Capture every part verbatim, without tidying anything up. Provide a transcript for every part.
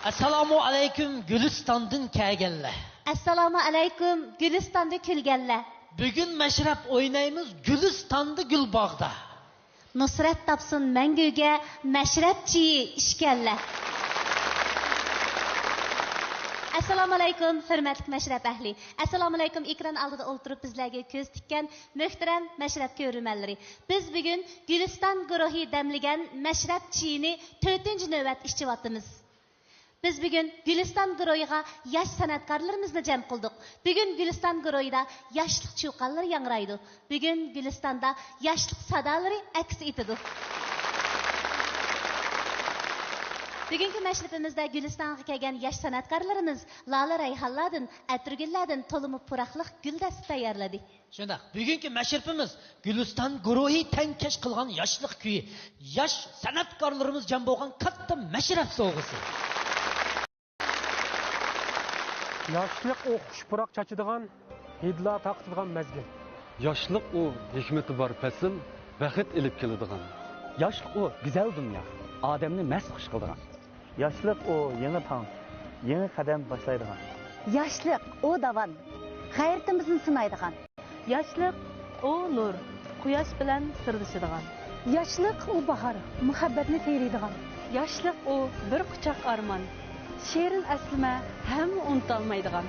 ئەسسالامۇ ئەلەيكۇم گۈلىستاندىن كەلگەنلەر. ئەسسالامۇ ئەلەيكۇم گۈلىستاندا كۈلگەنلەر. بۈگۈن مەشرەپ ئوينايمىز گۈلىستاندا گۈل باغدا. نۇسرەت تاپسۇن مەڭگۈگە مەشرەپ چېيى ئىچكەنلەر. ئەسسالامۇ ئەلەيكۇم ھۆرمەتلىك مەشرەپ ئەھلى. ئەسسالامۇ ئەلەيكۇم ئېكران ئالدىدا ئولتۇرۇپ بىزلەرگە كۆز تىككەن مۆھتەرەم مەشرەپ كۆرۈرمەنلىرى. بىز بۈگۈن گۈلىستان گۇرۇھى دەملىگەن مەشرەپ چېيىنى تۆتىنچى نۆۋەت ئىچىۋاتىمىز. بىز بۈگۈن گۈلىستان گۇرۇھىغا ياش سەنئەتكارلىرىمىزنى جەم قىلدۇق. بۈگۈن گۈلىستان گۇرۇھىدا ياشلىق چۇقانلىرى ياڭرايدۇ. بۈگۈن گۈلىستاندا ياشلىق سادالىرى ئەكس ئېتىدۇ. بۈگۈنكى مەشرىپىمىزدە گۈلىستانغا كەلگەن ياش سەنئەتكارلىرىمىز لالە رەيھانلاردىن، ئەتىرگۈللەردىن تولىمۇ پۇراقلىق گۈلدەستە تەييارلىدى. شۇنداق، بۈگۈنكى مەشرىپىمىز گۈلىستان گۇرۇھى تەڭكەش قىلغان ياشلىق كۈيى، ياش سەنئەتكارلىرىمىز جەم بولغان كاتتا مەشرەپ سوۋغىسى. ياشلىق ئۇ خۇش پۇراق چاچىدىغان، ھىدلار تارقىتىدىغان مەزگىل. ياشلىق ئۇ ھېكمىتى بار پەسىل، بەخت ئېلىپ كېلىدىغان. ياشلىق ئۇ گۈزەل دۇنيا، ئادەمنى مەست خۇش قىلىدىغان. ياشلىق ئۇ يېڭى تاڭ، يېڭى قەدەم باشلايدىغان. ياشلىق ئۇ داۋان، غەيرىتىمىزنى سىنايدىغان. ياشلىق ئۇ نۇر، قۇياش بىلەن سىردىشىدىغان. ياشلىق ئۇ باھار، مۇھەببەتنى تېرىيدىغان. ياشلىق ئۇ بىر قۇچاق ئارمان، شېرىن ئەسلىمە، ھەممە ئۇنتالمايدىغان.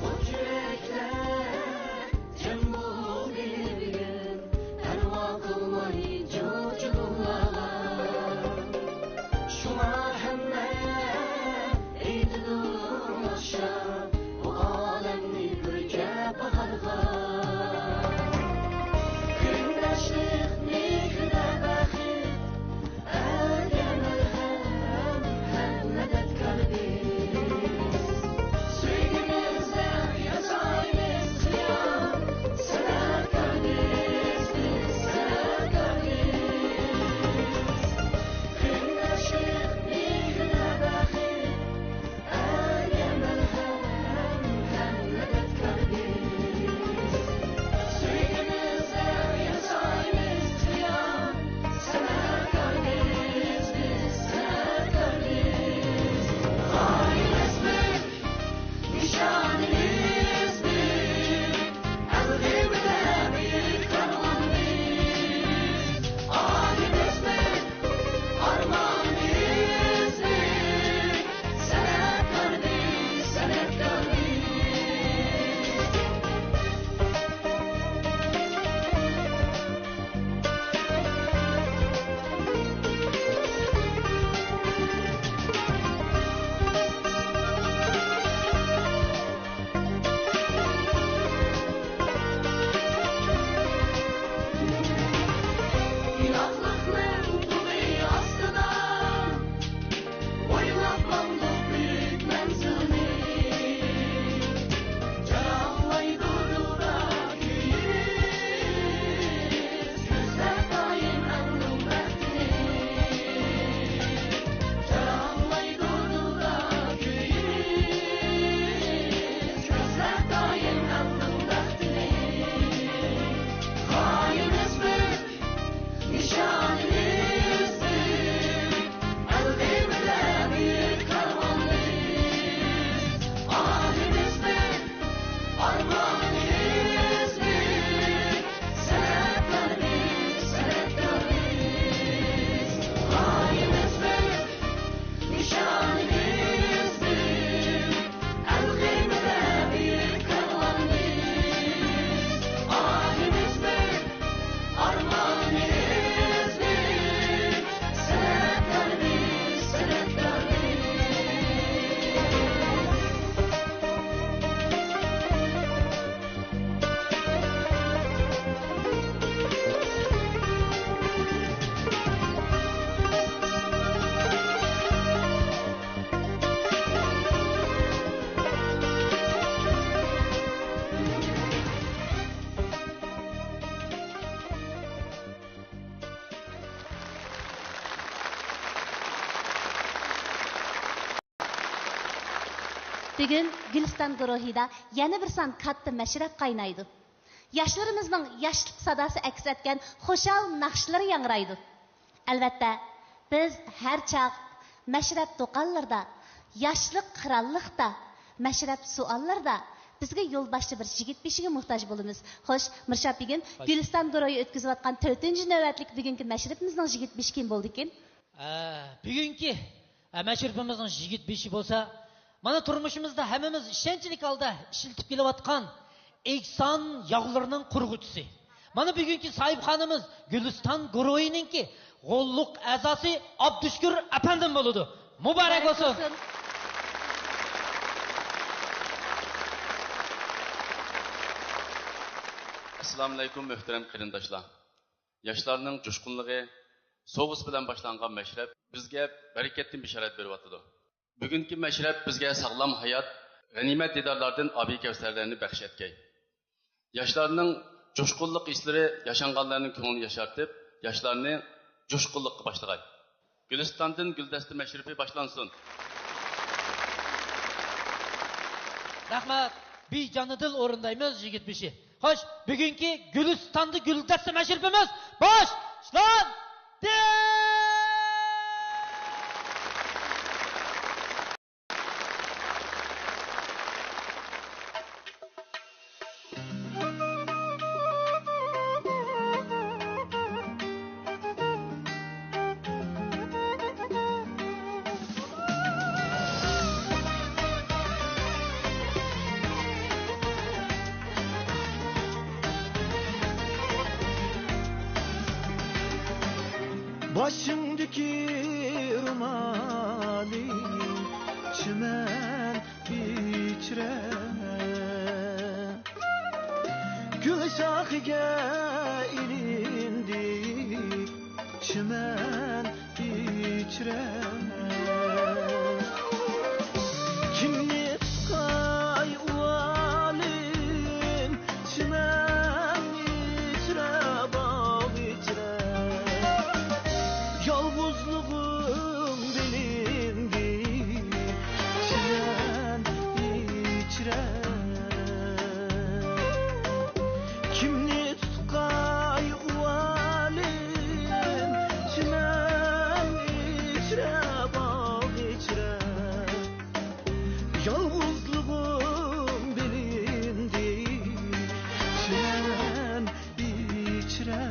ئوت يۈرەكلەر جەم بولدى بۈگۈن، پەرۋا قىلماي جۇجۇ دۇللالار. شۇڭا ھەممە ئېيتىدۇ ياشا، بۇ ئالەمنى پۈركەپ باھارغا. بۈگۈن گۈلىستان گۇرۇھىدا يەنە بىر سان كاتتا مەشرەپ قاينايدۇ. ياشلىرىمىزنىڭ ياشلىق ساداسى ئەكس ئەتكەن خۇشال ناخشىلىرى ياڭرايدۇ. ئەلۋەتتە، بىز ھەر چاغ مەشرەپ دۇكانلىرىدا، ياشلىق قىرانلىقتا، مەشرەپ سوئاللىرىدا بىزگە يولباشچى بىر يىگىت بېشىگە موھتاج بولىمىز. خوش، مىرشات بېگىم، خوش. گۈلىستان گۇرۇھى ئۆتكۈزۈۋاتقان تۆتىنچى نۆۋەتلىك بۈگۈنكى مەشرىپىمىزنىڭ يىگىت بېشى كىم بولدىكىن؟ ئە، بۈگۈنكى، ئە، مەشرىپىمىزنىڭ يىگىت بېشى بولسا، مانا تۇرمۇشىمىزدا ھەممىمىز ئىشەنچلىك ھالدا ئىشلىتىپ كېلىۋاتقان ئېھسان ياغلىرىنىڭ قۇرغۇچىسى. مانا بۈگۈنكى ساھىبخانىمىز گۈلىستان گۇرۇھىنىڭكى غوللۇق ئەزاسى ئابدۇشۈكۈر ئەپەندىم بولىدۇ. مۇبارەك بولسۇن! ئەسسالامۇئەلەيكۇم، مۆھتەرەم قېرىنداشلار! ياشلارنىڭ جۇشقۇنلۇقى، سوۋغىسى بىلەن باشلانغان مەشرەپ بىزگە بەرىكەتتىن بېشارەت بېرىۋاتىدۇ. بۈگۈنكى مەشرەپ بىزگە ساغلام ھايات، غەنىيمەت دىدارلاردىن ئابى كەۋسەرلەرنى بەخش ئەتكەي. ياشلارنىڭ جۇشقۇنلۇق ھېسلىرى ياشانغانلارنىڭ كۆڭلىنى ياشارتىپ، ياشلارنى جۇشقۇنلۇققا باشلىغاي. گۈلىستاندىن گۈلدەستە مەشرىپى باشلانسۇن! رەھمەت! بىجانىدىل ئورۇندايمىز، يىگىت بېشى. خوش، بۈگۈنكى گۈلىستاندا گۈلدەستە مەشرىپىمىز باشلاندى! باشىڭدىكى رومالى چىمەن ئىچرە، گۈل شاخىگە ئىلىندى چىمەن ئىچرە. كىمنى تۇتقاي ئۇۋالىم، چىمەن ئىچرە، باغ ئىچرە. يالغۇزلۇقۇم بىلىندى چىمەن ئىچرە. كىمنى تۇتقاي ئۇۋالىم، چىمەن ئىچرە، باغ ئىچرە. يالغۇزلۇقۇم بىلىندى چىمەن ئىچرە.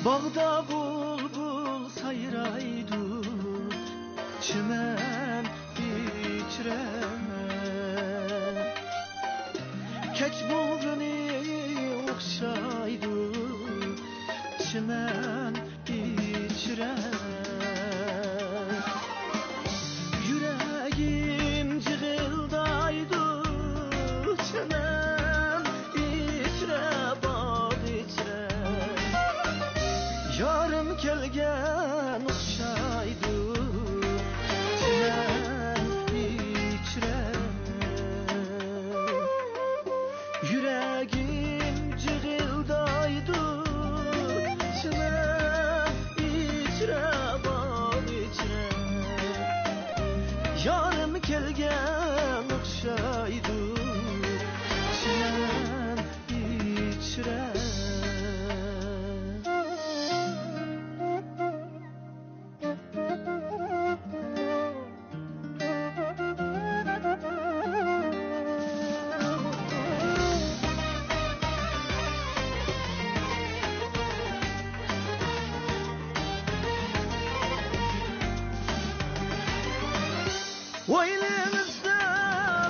باغدا بۇلبۇل سايرايدۇ، چىمەن ئىچرە. كەچ بولغىنى ئوخشايدۇ، چىمەن ئىچرە. يۈرەگىم جىغىلدايدۇ، چىمەن ئىچرە، باغ ئىچرە. يارىم كەلگەن ئوخشايدۇ، چىمەن ئىچرە. يۈرەگىم جىغىلدايدۇ، چىمەن ئىچرە، باغ ئىچرە. يارىم كەلگەن ئوخشايدۇ، چىمەن ئىچرە. ھويلىمىزدا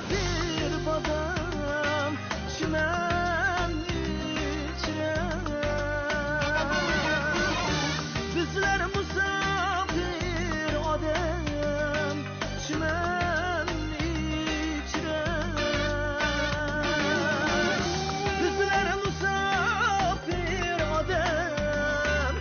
بىر بادام، چىمەن ئىچرە. بىزلەر مۇساپىر ئادەم، چىمەن ئىچرە. بىزلەر مۇساپىر ئادەم،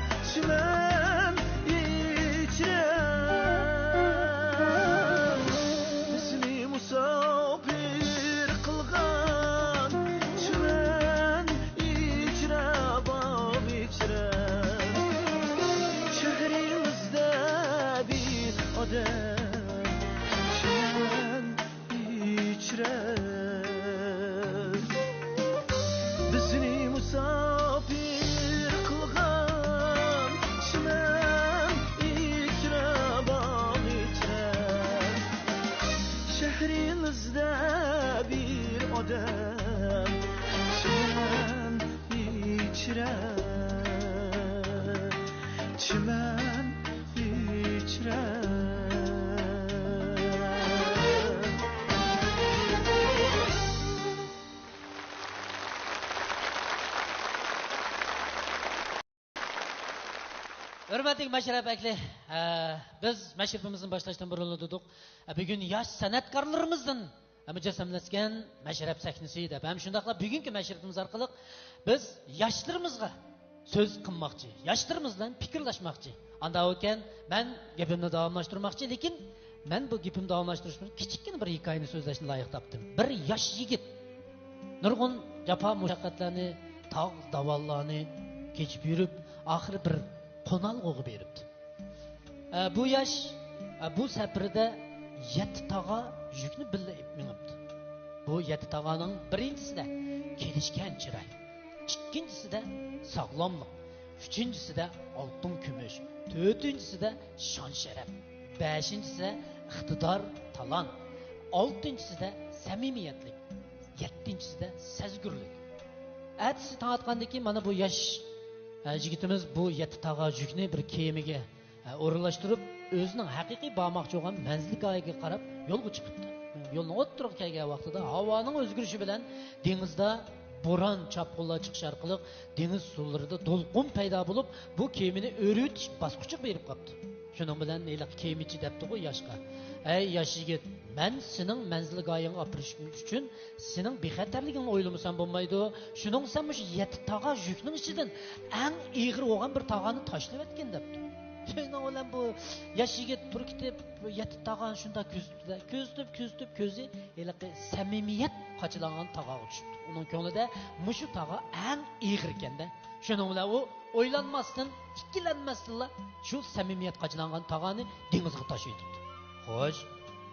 دېڭىزدا بىر ئادەم چىمەن ئىچرە، چىمەن ئىچرە. ھۆرمەتلىك مەشرەپ ئەھلى، ئە، بىز مەشرىپىمىزنى باشلاشتىن بۇرۇن دېدۇق، ئە، بۈگۈن ياش سەنئەتكارلىرىمىزدىن، ئە، مۇجەسسەملەشكەن مەشرەپ سەھنىسى دەپ. ھەم شۇنداقلا بۈگۈنكى مەشرىپىمىز ئارقىلىق بىز ياشلىرىمىزغا سۆز قىلماقچى، ياشلىرىمىز بىلەن پىكىرلەشمەكچى. ئاندا ئىكەن، مەن گېپىمنى داۋاملاشتۇرماقچى، لېكىن مەن بۇ گېپىمنى داۋاملاشتۇرۇش بىلەن كىچىككىنە بىر ھېكايىنى سۆزلەشنى لايىق تاپتىم. بىر ياش يىگىت نۇرغۇن جاپا مۇشەققەتلەرنى، تاغ داۋانلارنى كېچىپ يۈرۈپ، ئاخىرى بىر قونالغۇغا بېرىپتۇ. ئە، بۇ ياش، ئە، بۇ سەپىرىدە يەتتە تاغا يۈكنى بىللە ئېلىپ مېڭىپتۇ. بۇ يەتتە تاغانىڭ بىرىنچىسىدە كېلىشكەن چىراي، ئىككىنچىسىدە ساغلاملىق، ئۈچىنچىسىدە ئالتۇن كۈمۈش، تۆتىنچىسىدە شان شەرەپ، بەشىنچىسىدە ئىقتىدار، تالانت، ئالتىنچىسىدە سەمىمىيەتلىك، يەتتىنچىسىدە سەزگۈرلۈك. ئەتىسى تاڭ ئاتقاندىن كېيىن مانا بۇ ياش، ئە، يىگىتىمىز بۇ يەتتە تاغا يۈكنى بىر كېمىگە، ئە، ئورۇنلاشتۇرۇپ، ئۆزىنىڭ ھەقىقىي بارماقچى بولغان مەنزىل گاھىغا قاراپ يولغا چىقىپتۇ. يولنىڭ ئوتتۇرىغا كەلگەن ۋاقتىدا ھاۋانىڭ ئۆزگىرىشى بىلەن دېڭىزدا بوران، چاپقۇنلار چىقىشى ئارقىلىق دېڭىز سۇلىرىدا دولقۇن پەيدا بولۇپ، بۇ كېمىنى ئۆرۈۋېتىش باسقۇچىغا بېرىپ قاپتۇ. شۇنىڭ بىلەن ھېلىقى كېمىچى دەپتىغۇ ياشقا، «ئەي ياش يىگىت، مەن سېنىڭ مەنزىل گاھىڭغا ئاپىرىشىم ئۈچۈن سېنىڭ بىخەتەرلىكىڭنى ئويلىمىسام بولمايدۇ. شۇنىڭغا سەن مۇشۇ يەتتە تاغا يۈكنىڭ ئىچىدىن ئەڭ ئېغىر بولغان بىر تاغانى تاشلىۋەتكىن» دەپتۇ. شۇنىڭ بىلەن بۇ ياش يىگىت تۇرۇپ كېتىپ، بۇ يەتتە تاغانى شۇنداق كۆزىتىپتۇ، كۆزىتىپ، كۆزىتىپ، كۆزى ھېلىقى سەمىمىيەت قاچىلانغان تاغاغا چۈشۈپتۇ. ئۇنىڭ كۆڭلىدە مۇشۇ تاغا ئەڭ ئېغىركەندە. شۇنىڭ بىلەن ئۇ ئويلانماستىن، ئىككىلەنمەستىنلا شۇ سەمىمىيەت قاچىلانغان تاغانى دېڭىزغا تاشلىۋېتىپتۇ. خوش،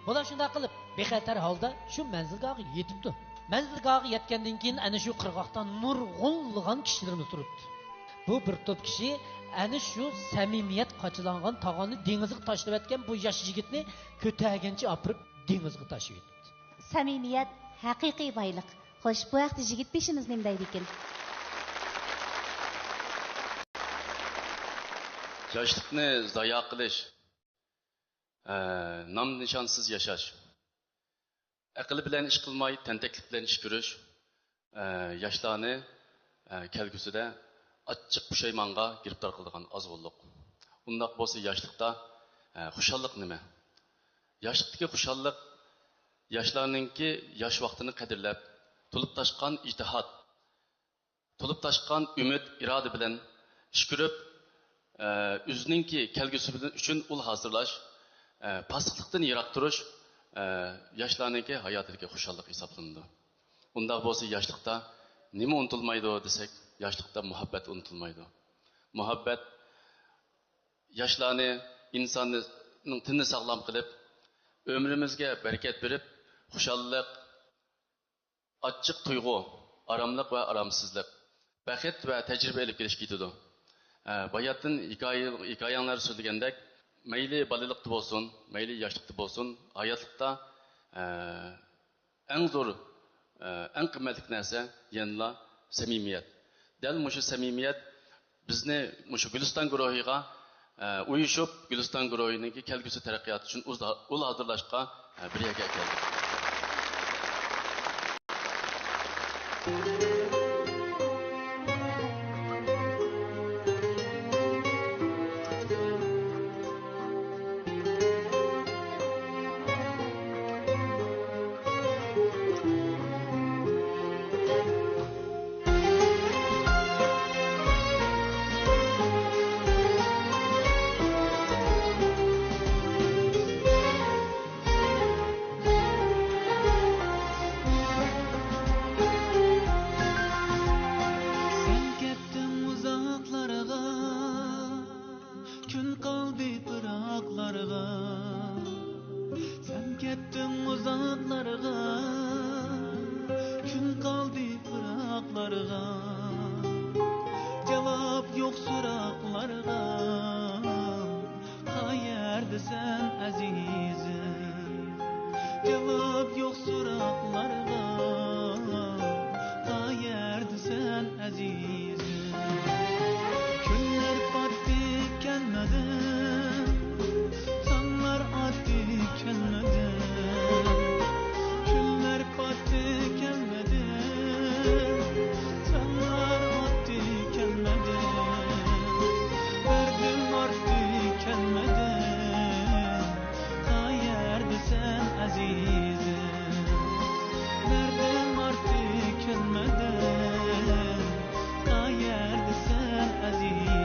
بۇلار شۇنداق قىلىپ، بىخەتەر ھالدا شۇ مەنزىلگاھىغا يېتىپتۇ. مەنزىلگاھىغا يەتكەندىن كېيىن، ئەنە شۇ قىرغاقتا نۇرغۇنلىغان كىشىلىرىمىز تۇرۇپتۇ. بۇ بىر توپ كىشى ئەنە شۇ سەمىمىيەت قاچىلانغان تاغانى دېڭىزغا تاشلىۋەتكەن بۇ ياش يىگىتنى كۆتەرگىنىچە ئاپىرىپ دېڭىزغا تاشلىۋېتىپتۇ. سەمىمىيەت ھەقىقىي بايلىق. خوش، بۇ ھەقتە يىگىت بېشىمىز نېمە دەيدىكىن؟ ياشلىقنى زايا قىلىش، ئە، نام نىشانسىز ياشاش، ئەقىل بىلەن ئىش قىلماي، تەنتەكلىك بىلەن ئىش كۆرۈش، ئە، ياشلارنى، ئە، كەلگۈسىدە ئاچچىق پۇشايمانغا گىرىپتار قىلىدىغان ئازغۇنلۇق. ئۇنداق بولسا ياشلىقتا، ئە، خۇشاللىق نېمە؟ ياشلىقتىكى خۇشاللىق ياشلارنىڭكى ياش ۋاقتىنى قەدىرلەپ، تولۇپ تاشقان ئىجتىھات، تولۇپ تاشقان ئۈمىد، ئىرادە بىلەن ئىش كۆرۈپ، ئە، ئۆزىنىڭكى كەلگۈسى بىلەن ئۈچۈن ئۇل ھازىرلاش، ئە، پاسسىقلىقتىن يىراق تۇرۇش، ئە، ياشلارنىڭكى ھاياتىدىكى خۇشاللىق ھېسابلىنىدۇ. ئۇنداق بولسا ياشلىقتا نېمە ئۇنتۇلمايدۇ دېسەك، ياشلىقتا مۇھەببەت ئۇنتۇلمايدۇ. مۇھەببەت ياشلارنى، ئىنساننىڭ تېنىنى ساغلام قىلىپ، ئۆمرىمىزگە بەرىكەت بېرىپ، خۇشاللىق، ئاچچىق تۇيغۇ، ئاراملىق ۋە ئارامسىزلىق، بەخت ۋە تەجرىبە ئېلىپ كېلىشكە يېتىدۇ. ئە، باياتىن ھېكايە-، ھېكايەڭلەر سۆزلىگەندەك، مەيلى بالىلىقتا بولسۇن، مەيلى ياشلىقتا بولسۇن، ھاياتلىقتا، ئە، ئەڭ زور، ئە، ئەڭ قىممەتلىك نەرسە يەنىلا سەمىمىيەت. دەل مۇشۇ سەمىمىيەت بىزنى مۇشۇ گۈلىستان گۇرۇھىغا، ئە، ئۇيۇشۇپ، گۈلىستان گۇرۇھىنىڭكى كەلگۈسى تەرەققىياتى ئۈچۈن ئۇز-، ئۇل ھازىرلاشقا، ئە، بىر يەرگە ئەكەلدى. سەن كەتتىڭ ئۇزاقلارغا، كۈن قالدى پىراقلارغا. سەن كەتتىڭ ئۇزاقلارغا، كۈن قالدى پىراقلارغا. جاۋاب يوق سوراقلارغا، قەيەردىسەن ئەزىزىم؟ جاۋاب يوق سوراقلارغا قەيەردىسەن ئەزىزىم؟ كۈنلەر پاتتى كەلمىدىڭ، تاڭلار ئاتتى كەلمىدىڭ. كۈنلەر پاتتى كەلمىدىڭ، تاڭلار ئاتتى كەلمىدىڭ. بەردىم ئارتتى كەلمىدىڭ. قەيەردىسەن ئەزىزىم؟ بەردىم ئارتتى كەلمىدىڭ. قەيەردىسەن ئەزىزىم؟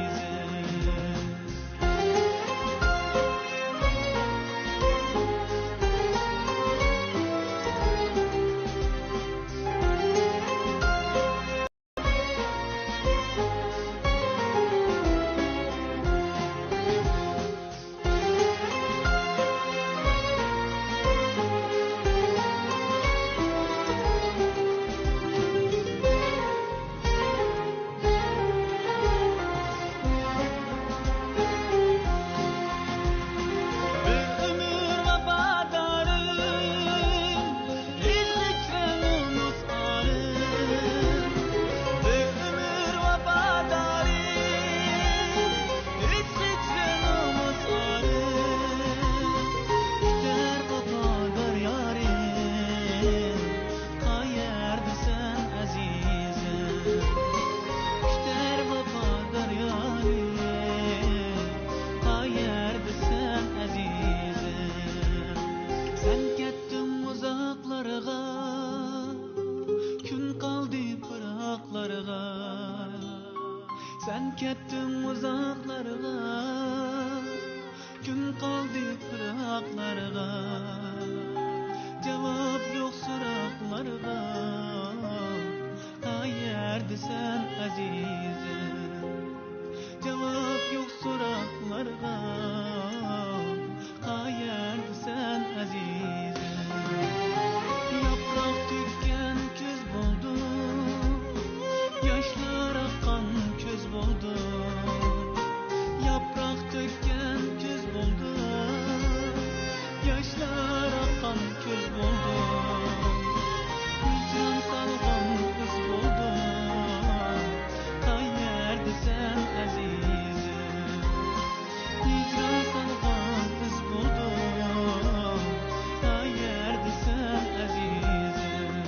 بىر ئۆمۈر ۋاپادارىم، ئىززەتلىرىمىز ئالىم. بىر ئۆمۈر ۋاپادارىم، ئىززەتلىرىمىز ئالىم. كۈتەر ۋاپادار يارىم، قەيەردىسەن ئەزىزىم؟ كۈتەر ۋاپادار يارىم، قەيەردىسەن ئەزىزىم؟ سەن كەتتىڭ ئۇزاقلارغا، كۈن قالدى پىراقلارغا. سەن كەتتىڭ ئۇزاقلارغا، كۈن قالدى پىراقلارغا، جاۋاب يوق سوراقلارغا، قەيەردىسەن ئەزىزىم؟ جاۋاب يوق سوراقلارغا، قەيەردىسەن ئەزىزىم؟ ياپراق تۆككەن كۈز بولدۇم، ياشلار ئاققان كۈز بولدۇم. ياپراق تۆككەن كۈز بولدۇم، ياشلار ئاققان كۈز بولدۇم. ھىجران سالغان قىز بولدۇم، قەيەردىسەن ئەزىزىم؟ ھىجران سالغان قىز بولدۇم، قەيەردىسەن ئەزىزىم؟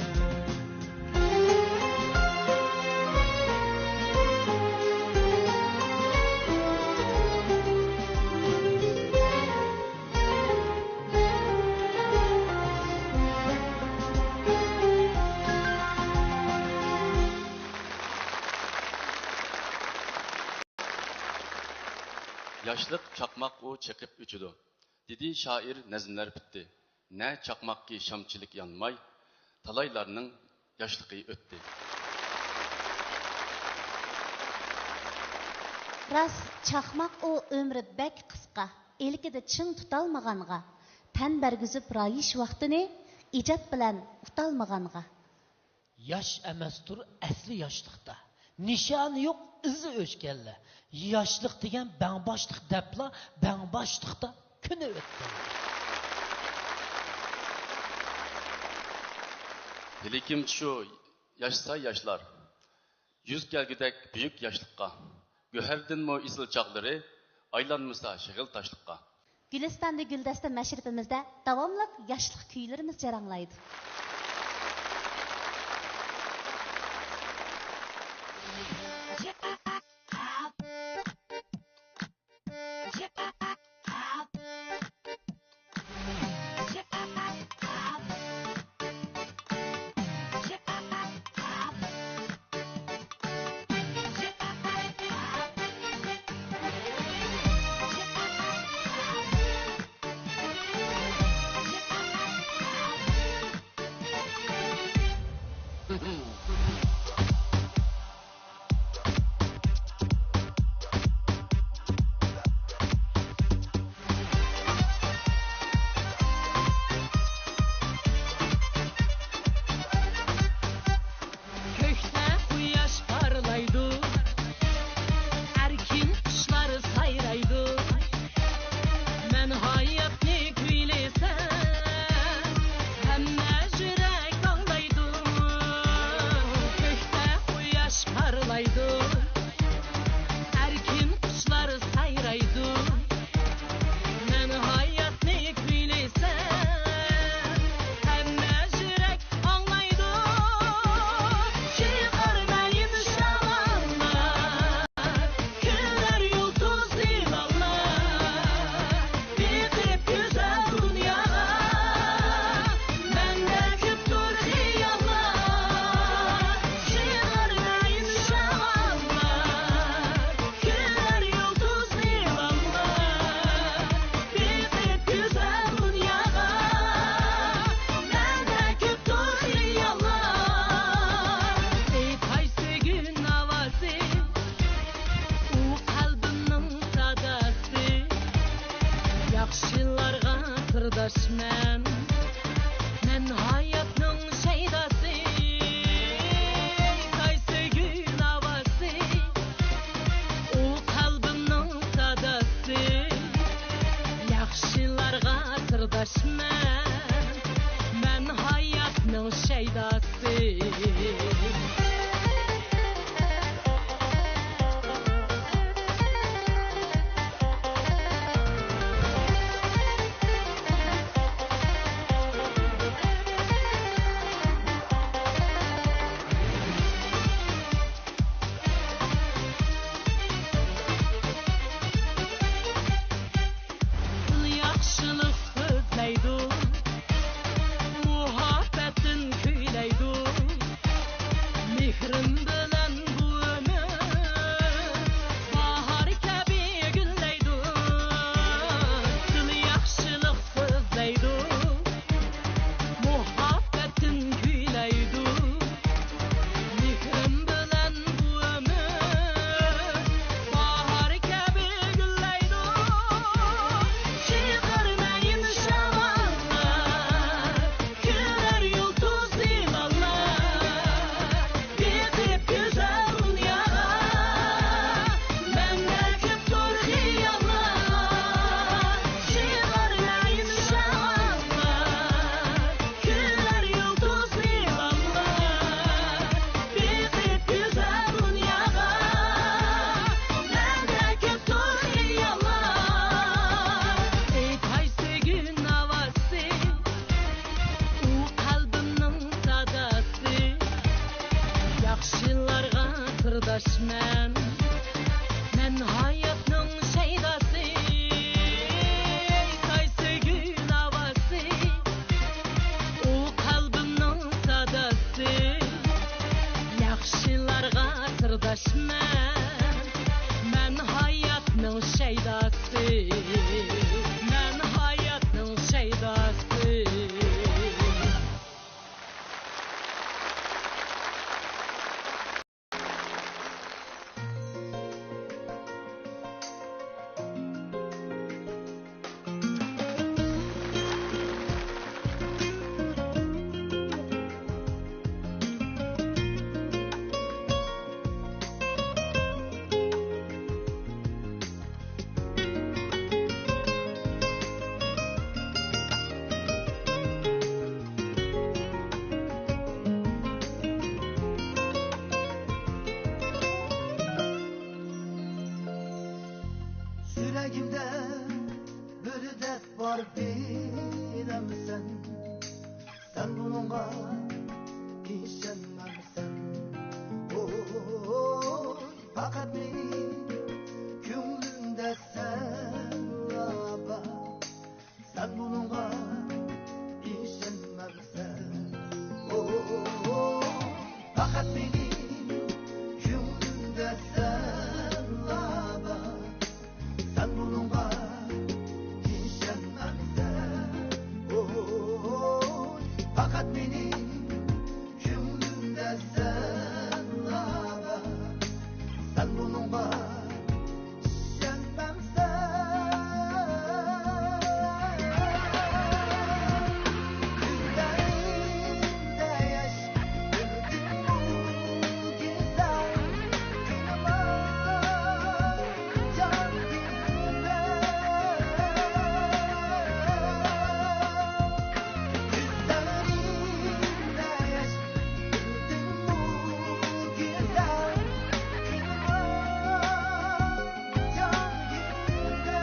ياشلىق چاقماق ئۇ چېقىپ ئۆچىدۇ، دېدى شائىر نەزملەر پۈتتى. نە چاقماقكى شامچىلىك يانماي، تالايلارنىڭ ياشلىقى ئۆتتى. راست، چاقماق ئۇ ئۆمرى بەك قىسقا، ئىلكىدە چىڭ تۇتالمىغانغا، تەن بەرگۈزۈپ رايىش ۋاقتىنى، ئىجاد بىلەن ئۇتالمىغانغا. ياش ئەمەستۇر ئەسلى ياشلىقتا، نىشانى يوق ئىزى ئۆچكەنلەر. ياشلىق دېگەن بەڭباشلىق دەپلا، بەڭباشلىقتا كۈنى ئۆتكەن. ھېلىكىمچە شۇ ياشسا ياشلار، يۈز كەلگۈدەك بۈيۈك ياشلىققا. گۆھەردىنمۇ ئېسىل چاغلىرى، ئايلانمىسا شېغىل تاشلىققا. گۈلىستاندا گۈلدەستە مەشرىپىمىزدە داۋاملىق ياشلىق كۈيلىرىمىز جاراڭلايدۇ. پايداسى. تىل ياخشىلىق سۆزلەيدۇ، مۇھەببەتتىن كۈيلەيدۇ. مېھرىم بىلەن بۇ ئۆمۈر باھار كەبى گۈللەيدۇ. تىل ياخشىلىق سۆزلەيدۇ، مۇھەببەتتىن كۈيلەيدۇ. مېھرىم بىلەن بۇ ئۆمۈر باھار كەبى گۈللەيدۇ. چىقارمايىن شاماللار، كۈلەر يۇلتۇز يىلانلار. بېقىپ گۈزەل دۇنياغا، مەندە كۆپتۇر خىياللار. چىقارمايىن شاماللار، كۈلەر يۇلتۇز يىلانلار. بېقىپ گۈزەل دۇنياغا، مەندە كۆپتۇر خىياللار. ئېيتاي سۆيگۈ ناۋاسى، ئۇ قەلبىمنىڭ ساداسى. ياخشىلارغا سىرداشمەن، مەن ھاياتنىڭ شەيداسى. ئېيتاي سۆيگۈ ناۋاسى، ئۇ قەلبىمنىڭ ساداسى. ياخشىلارغا سىرداشمەن، مەن ھاياتنىڭ شەيداسى. مەن ھاياتنىڭ شەيداسى. يۈرەكىمدە بىر دەرد بار، بىلەمسەن؟ سەن بۇنىڭغا ئىشەنمەمسەن؟ ئوي، پەقەت مېنىڭ كۆڭلۈمدە سەنلا بار. سەن بۇنىڭغا ئىشەنمەمسەن؟ ئوي، پەقەت مېنىڭ كۆڭلۈمدە سەنلا بار. سەن بۇنىڭغا ئىشەنمەمسەن؟ ئوي، پەقەت مېنىڭ كۆڭلۈمدە سەنلا بار. سەن بۇنىڭغا ئىشەنمەمسەن؟ كۆزلىرىمدە ياش، بىلدىڭمۇ گۈزەل، كۈلۈپ ئالساڭ جان كۈلىدۇ. كۆزلىرىمدە ياش، بىلدىڭمۇ گۈزەل، كۈلۈپ ئالساڭ جان كۈلىدۇ.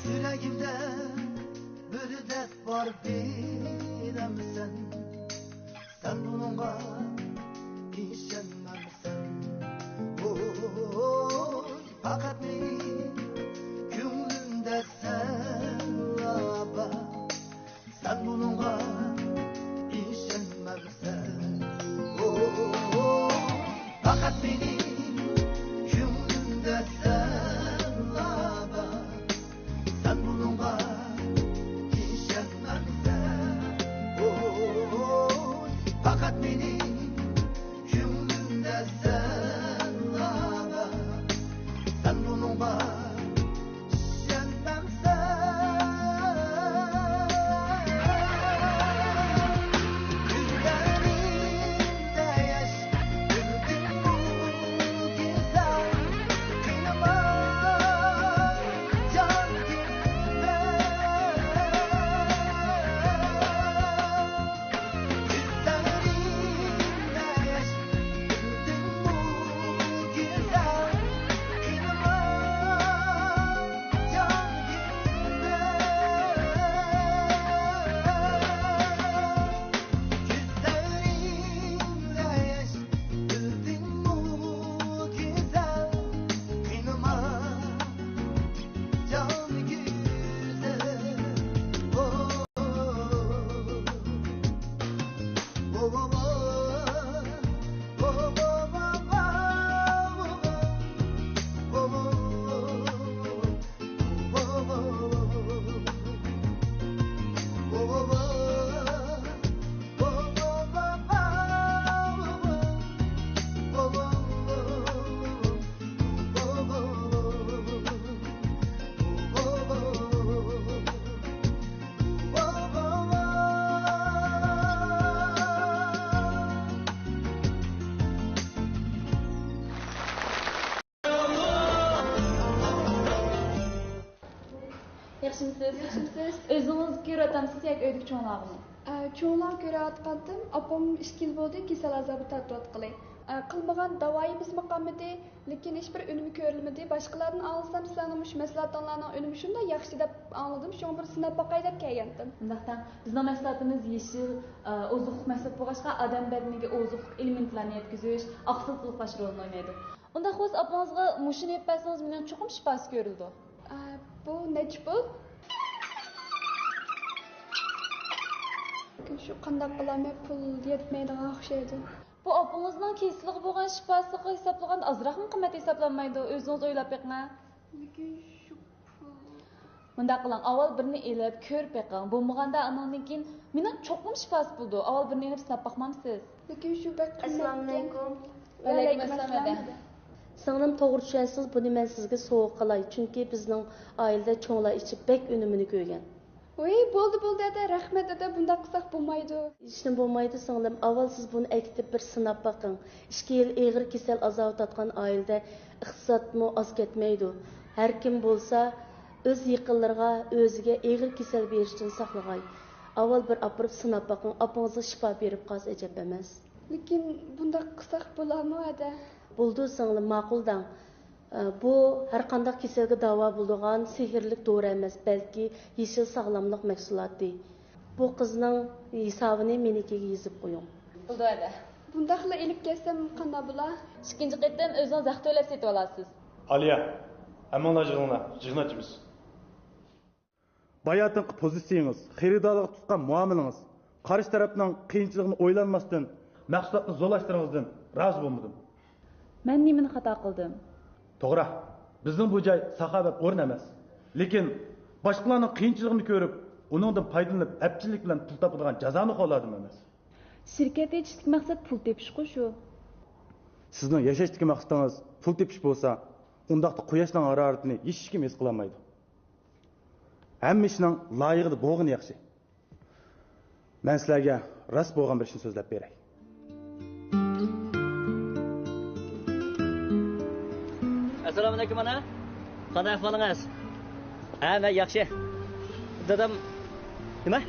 يۈرەكىمدە بىر دەرد بار، بىلەمسەن؟ سەن بۇنىڭغا ئىشەنمەمسەن؟ ئوي، پەقەت مېنىڭ كۆڭلۈمدە سەنلا بار. سەن بۇنىڭغا ئىشەنمەمسەن؟ ئوي، پەقەت مېنىڭ كۆڭلۈمدە سەنلا بار. سەن بۇنىڭغا ئىشەنمەمسەن؟ ئوي، پەقەت مېنىڭ ياخشىمۇسىز؟ ياخشىمۇسىز؟ ئۆزىڭىز كۆرۈۋاتامسىز ياكى ئۆيدىكى چوڭلارغىمۇ؟ ئە، چوڭلارغا كۆرۈۋاتقانتىم، ئاپام ئىككى يىل بولدى كېسەل ئازابى تارتىۋاتقىلى. ئە، قىلمىغان داۋايىمىزمۇ قالمىدى، لېكىن ھېچبىر ئۈنۈمى كۆرۈلمىدى. باشقىلاردىن ئاڭلىسام، سىلەرنىڭ مۇشۇ مەھسۇلاتىڭلارنىڭ ئۈنۈمى شۇنداق ياخشى دەپ ئاڭلىدىم، شۇڭا بىر سىناپ باقاي دەپ كەلگەنتىم. ئۇنداقتا، بىزنىڭ مەھسۇلاتىمىز يېشىل، ئە، ئوزۇقلۇق مەھسۇلات بولغاچقا، ئادەم بەدىنىگە ئوزۇقلۇق ئېلېمېنتلارنى يەتكۈزۈش، ئاقسىل تولۇقلاش رولىنى ئوينايدۇ. ئۇنداق بولسا، ئاپىڭىزغا مۇشۇنى ئېلىپ بەرسىڭىز، مېنىڭ چوقۇم شىپاسى كۆرۈلىدۇ. ئە، بۇ نەچچە پۇل؟ شۇ قانداق قىلامەن، پۇل يەتمەيدىغان ئوخشايدۇ. بۇ ئاپىڭىزنىڭ كېسىلىگە بولغان شىپاسىغا ھېسابلىغاندا ئازراقمۇ قىممەت ھېسابلانمايدۇ، ئۆزىڭىز ئويلاپ بېقىڭ. لېكىن شۇ پۇل. مۇنداق قىلىڭ، ئاۋۋال بىرنى ئېلىپ كۆرۈپ بېقىڭ، بولمىغاندا ئانىڭدىن كېيىن مېنىڭ چوقۇم شىپاسى بولىدۇ، ئاۋۋال بىرنى ئېلىپ سىناپ باقمامسىز؟ لېكىن شۇ بەك قىممەتكەن. ئەسسالامۇئەلەيكۇم. ۋەئەلەيكۇم ئەسسالام، ھەدە. سىڭلىم، توغرا چۈشەنسىڭىز، بۇنى مەن سىزگە سوۋغا قىلاي، چۈنكى بىزنىڭ ئائىلىدە چوڭلار ئىچىپ بەك ئۈنۈمىنى كۆرگەن. ۋۇي، بولدى، بولدى، ھەدە، رەھمەت، ھەدە، بۇنداق قىلساق بولمايدۇ. ھېچنېمە بولمايدۇ، سىڭلىم. ئاۋۋال سىز بۇنى ئەكېتىپ بىر سىناپ باقىڭ. ئىككى يىل ئېغىر كېسەل ئازابى تارتقان ئائىلىدە ئىقتىسادمۇ ئاز كەتمەيدۇ. ھەركىم بولسا ئۆز يېقىنلىرىغا، ئۆزىگە ئېغىر كېسەل بېرىشتىن ساقلىغاي. ئاۋۋال بىر ئاپىرىپ سىناپ باقىڭ، ئاپىڭىزغا شىپا بېرىپ قالسا ئەجەب ئەمەس. لېكىن بۇنداق قىلساق بولامۇ، ھەدە؟ بولىدۇ، سىڭلىم، ماقۇل دەڭ. ئە، بۇ ھەرقانداق كېسەلگە داۋا بولىدىغان سېھىرلىك دورا ئەمەس، بەلكى يېشىل ساغلاملىق مەھسۇلاتى. بۇ قىزنىڭ ھېسابىنى مېنىڭكىگە يېزىپ قويۇڭ. بولىدۇ، ھەدە. بۇنداقلا ئېلىپ كەلسەم قانداق بولا؟ ئىككىنچى قېتىم ئۆزىڭىز ھەق تۆلەپ سېتىۋالارسىز. ئالىيە، ھەممىڭلار يىغىلىڭلار، يىغىن ئاچىمىز. باياتىنقى پوزىتسىيىڭىز، خېرىدارلارغا تۇتقان مۇئامىلىڭىز، قارشى تەرەپنىڭ قىيىنچىلىقىنى ئويلانماستىن، مەھسۇلاتنى زورلاشتۇرغىنىڭىزدىن رازى بولمىدىم. مەن نېمىنى خاتا قىلدىم؟ توغرا، بىزنىڭ بۇ جاي ساخاۋەت ئورنى ئەمەس. لېكىن باشقىلارنىڭ قىيىنچىلىقىنى كۆرۈپ، ئۇنىڭدىن پايدىلىنىپ، ئەپچىللىك بىلەن پۇل تاپىدىغان جازانى خورلار ئادەم ئەمەس. شىركەتتە يېتىشتىكى مەقسەت پۇل تېپىشقۇ شۇ. سىزنىڭ ياشاشتىكى مەقسىتىڭىز پۇل تېپىش بولسا، ئۇنداقتا قۇياشنىڭ ھارارىتىنى ھېچكىم ھېس قىلالمايدۇ. ھەممە ئىشنىڭ لايىقىدا بولغىنى ياخشى. مەن سىلەرگە راست بولغان بىر ئىشنى سۆزلەپ بېرەي. ئەسسالامۇئەلەيكۇم، ئانا. قانداق ئەھۋالىڭىز؟ ھە، مەن ياخشى. دادام نېمە؟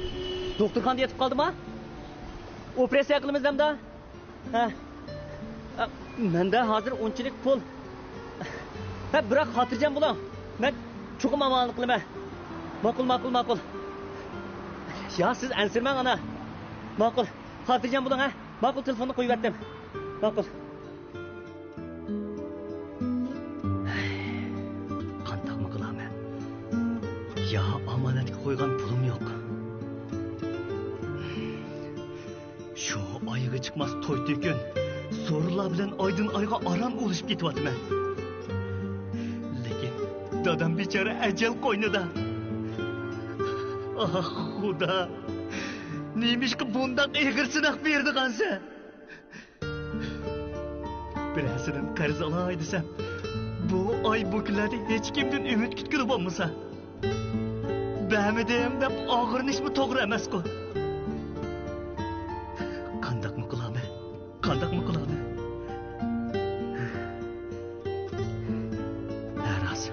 دوختۇرخانىدا يېتىپ قالدىما؟ ئوپېراتسىيە قىلىمىز دەمدا؟ ھە. ئا، مەندە ھازىر ئۇنچىلىك پۇل. ھە، بىراق خاتىرجەم بولۇڭ. مەن چوقۇم ئامالىنى قىلىمەن. ماقۇل، ماقۇل، ماقۇل. يا، سىز ئەنسىرىمەڭ، ئانا. ماقۇل. خاتىرجەم بولۇڭ، ھە. ماقۇل، تېلېفوننى قويۇۋەتتىم. ماقۇل. قانداقمۇ قىلامەن؟ يا ئامانەتكە قويغان پۇلۇم يوق. شۇ ئايىغى چىقماس توي تۆكۈن، سورۇنلار بىلەن ئايدىن ئايغا ئاران ئۇلىشىپ كېتىۋاتىمەن. لېكىن دادام بىچارە ئەجەل قوينىدا. ئاھ، خۇدا! نېمىشقا بۇنداق ئېغىر سىناق بېرىدىغانسەن؟ بىرەرسىدىن قەرز ئالاي دېسەم، بۇ ئاي، بۇ كۈنلەردە ھېچكىمدىن ئۈمىد كۈتكىلى بولمىسا، بەرمىدىم دەپ ئاغرىنىشمۇ توغرا ئەمەسقۇ. قانداقمۇ قىلامەن؟ قانداقمۇ قىلامەن؟ ھە، راست.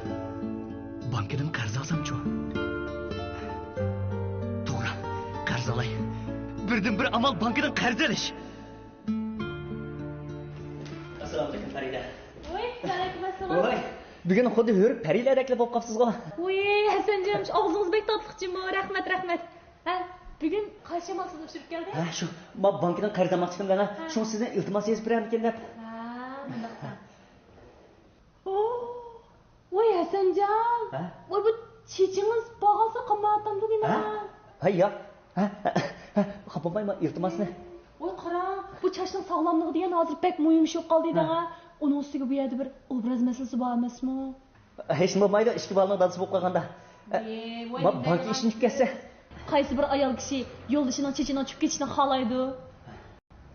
بانكىدىن قەرز ئالسامچۇ؟ توغرا، قەرز ئالاي. بىردىنبىر ئامال بانكىدىن قەرز ئېلىش. ئەسسالامۇئەلەيكۇم، پەرىدە. ۋاي، ۋەئەلەيكۇم ئەسسالام. ۋاي، بۈگۈن خۇددى ھۆر پەرىلەردەكلا بولۇپ قاپسىزغۇ. ۋاي، ھەسەنجان، ئاغزىڭىز بەك تاتلىق جۇمۇ. رەھمەت، رەھمەت. ھە، بۈگۈن قايسى شامال سىزنى ئۇچۇرۇپ كەلدى؟ ھە، شۇ، ما بانكىدىن قەرز ئالماقچىكەن دەڭە. ھە. شۇڭا سىزدىن ئىلتىماس يېزىپ بېرەمدىكىن دەپ. ھە، مۇنداقتا. ۋاي، ھەسەنجان. ھە؟ ۋاي، بۇ چېچىڭىز باغاسى قالمايۋاتامدۇ نېمە؟ ھە؟ ھە، ياق. ھە، ھە، ھە، خاپا بولمايما، ئىلتىماسنى. ۋاي، قارا. بۇ چاچنىڭ ساغلاملىقى دېگەن ھازىر بەكمۇ يۇمشىغا قالدى دەڭا. ئۇنىڭ ئۈستىگە بۇ يەردە بىر ئوبراز مەسىلىسى بار ئەمەسمۇ؟ ھېچنېمە بولمايدۇ، ئىككى بالىنىڭ دادىسى بولۇپ قالغاندا. ئە، ۋاي، ما، بانكا ئىشىنىپ كەتسە. قايسى بىر ئايال كىشى يولدىشىنىڭ چېچىنىڭ چۈشۈپ كېتىشىنى خالايدۇ؟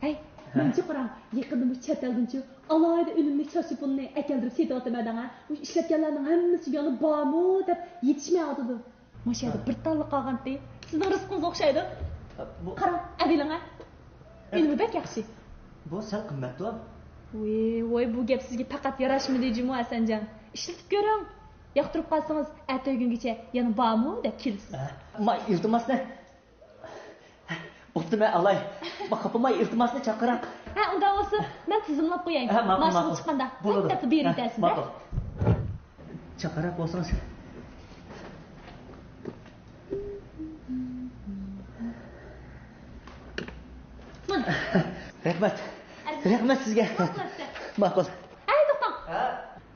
ھەي، مەنچە قاراڭ، يېقىندا بۇ چەت ئەلدىنچۇ ئالاھىدە ئۈنۈملۈك چاچ سوپۇنىنى ئەكەلدۈرۈپ سېتىۋاتىمەن دەڭە. مۇشۇ ئىشلەتكەنلەرنىڭ ھەممىسى يەنە بارمۇ دەپ يېتىشمەيۋاتىدۇ. ماشۇ يەردە بىر تاللا قالغانتى. سىزنىڭ رىزقىڭىز ئوخشايدۇ. بۇ قاراڭ، ئەدىلىڭە. ئۈنۈمى بەك ياخشى. بۇ سەل قىممەتتۇ. ۋوي، ۋوي، بۇ گەپ سىزگە پەقەت ياراشمىدى جۇمۇ، ھەسەنجان. ئىشلىتىپ كۆرۈڭ. ياقتۇرۇپ قالسىڭىز، ئەتىگۈنگىچە يەنە بارمۇ دەپ كېلىسىز. ھە، ما، ئىلتىماسنى. بوپتۇ، مەن ئالاي. ما، خاپىماي، ئىلتىماسنى چاقىراق. ھە، ئۇنداق بولسا، مەن تىزىملاپ قوياي. ھە، ماقۇل، ماشىنىغا ماقۇل. چىققاندا بولىدۇ. دەپ بېرىۋېتەرسىز، ھە؟ ماقۇل. چاقىراق بولسىڭىز. رەھمەت. رەھمەت سىزگە. ماقۇل. ئەي، توختاڭ. ھە؟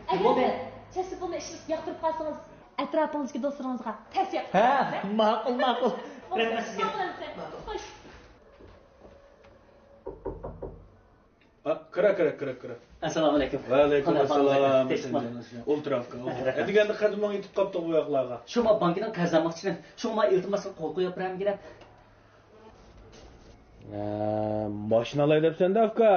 ئەگەر چەسسە پۇلنى ئىشلىتىپ ياقتۇرۇپ قالسىڭىز، ئەتراپىڭىزدىكى دوستلىرىڭىزغا تەۋسىيە قىلىڭ. ھە، ماقۇل، ماقۇل. رەھمەت سىزگە. ساغ بولۇڭ. خوش. ئا، كىرە، كىرە، كىرە، كىرە. ئەسسالامۇ ئەلەيكۇم. ۋەئەلەيكۇم ئەسسالام. ئولتۇر، ئاكا، ئولتۇر. رەھمەت. ئەتىگەندە قەدىمىڭ يېتىپ قاپتۇ بۇ ياقلارغا. شۇ ما بانكىنىڭ قەرز ئالماقچىمەن. شۇ ما ئىلتىماسقا قول قويۇپ بېرەمگىنە. ھە، ماشىنا ئالاي دەپسەن-دە، ئاكا.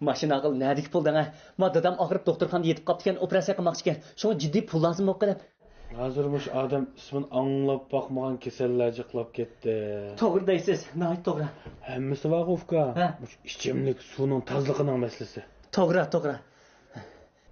ماشىنا ئاقىل نەدىكى پۇل دەڭە؟ ما دادام ئاغرىپ دوختۇرخانىدا يېتىپ قاپتىكەن، ئوپېراتسىيە قىلماقچىكەن. شۇڭا جىددىي پۇل لازىم بولۇپ قېلىپ. ھازىر مۇشۇ ئادەم ئىسمىنى ئاڭلاپ باقمىغان كېسەللەر جىقلاپ كەتتى. توغرا دەيسىز، ناھايىتى توغرا. ھەممىسى بارغۇ، ئۇكا. ھە. مۇشۇ ئىچىملىك سۇنىڭ تازىلىقىنىڭ مەسىلىسى. توغرا، توغرا.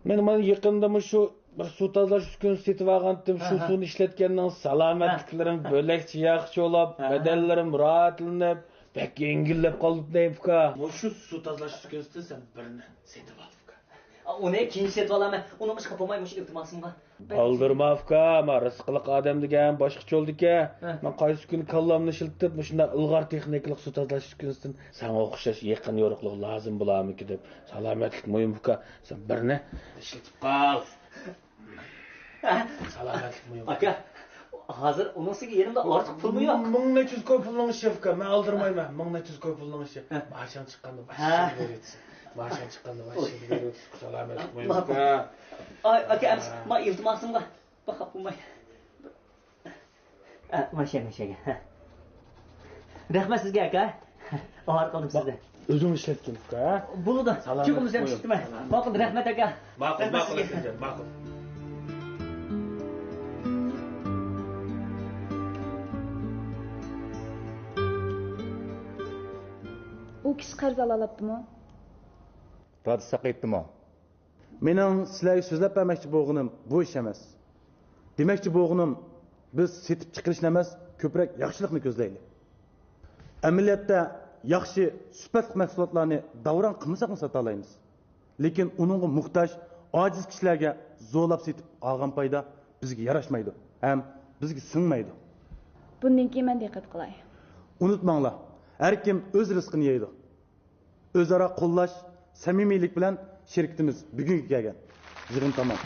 مەن مانا يېقىندا مۇشۇ بىر سۇ تازىلاش ئۈسكۈنىسى سېتىۋالغانتىم. شۇ سۇنى ئىشلەتكەندىن سالامەتلىكلىرىم بۆلەكچە ياخشى بولۇپ، بەدەنلىرىم راھەتلىنىپ، بەك يەڭگىللەپ قالدىم دەيمەن، ئۇكا. مۇشۇ سۇ تازىلاش ئۈسكۈنىسىدىن سەن بىرنى سېتىۋال، ئۇكا. ئۇنى كېيىن سېتىۋالىمەن. ئۇنىڭغا خاپا بولماي مۇشۇ ئىلتىماسىمغا. ئالدىرىما، ئۇكا، ما رىزقىلىق ئادەم دېگەن باشقىچە بولىدىكە. مەن قايسى كۈنى كاللامنى ئىشلىتىپ، مۇشۇنداق ئىلغار تېخنىكىلىق سۇ تازىلاش ئۈسكۈنىسىدىن ساڭا ئوخشاش يېقىن يورۇقلۇق لازىم بولارمىكىن دەپ. سالامەتلىك مۇھىم، ئۇكا. سەن بىرنى ئىشلىتىپ قال. سالامەتلىك مۇھىم. ئاكا، ھازىر ئۇنىڭ ئۈستىگە يېنىمدا ئارتۇق پۇلمۇ يوق. مىڭ نەچچە يۈز كوي پۇلنىڭ ئىشى، ئۇكا. مەن ئالدىرمايمەن. مىڭ نەچچە يۈز كوي پۇلنىڭ ئىشى. مائاشىڭ چىققاندا باشلىشىڭنى بېرىۋېتىسەن. مائاشىڭ چىققاندا باشلىشىڭنى بېرىۋېتىسەن. سالامەتلىك مۇھىم، ئۇكا. ئاكا، ئەمىسە ما ئىلتىماسىمغا بىر خاپا بولماي. ئە، ماشىنا، ماشىنا. رەھمەت سىزگە، ئاكا. ئاۋارە قىلدىم سىزنى. ئۆزۈڭ ئىشلەتكىن، ئۇكا. بولىدۇ. سالامەت بولۇڭ. ماقۇل، رەھمەت، ئاكا. ماقۇل، ماقۇل، ئاكىجان، ماقۇل. ئۇ كىشى قەرز ئالالاپتىمۇ؟ دادىسى ساقىيىپتىمۇ؟ مېنىڭ سىلەرگە سۆزلەپ بەرمەكچى بولغىنىم بۇ ئىش ئەمەس. دېمەكچى بولغىنىم، بىز سېتىپ چىقىرىشنى ئەمەس، كۆپرەك ياخشىلىقنى كۆزلەيلى. ئەمەلىيەتتە ياخشى، سۈپەتلىك مەھسۇلاتلارنى داۋراڭ قىلمىساقمۇ ساتالايمىز. لېكىن ئۇنىڭغا موھتاج، ئاجىز كىشىلەرگە زورلاپ سېتىپ ئالغان پايدا بىزگە ياراشمايدۇ ھەم بىزگە سىڭمەيدۇ. بۇندىن كېيىن مەن دىققەت قىلاي. ئۇنتۇماڭلار، ھەر كىم ئۆز رىزقىنى يەيدۇ. ئۆزئارا قوللاش، سەمىمىيلىك بىلەن شىركىتىمىز بۈگۈنگە كەلگەن. يىغىن تامام.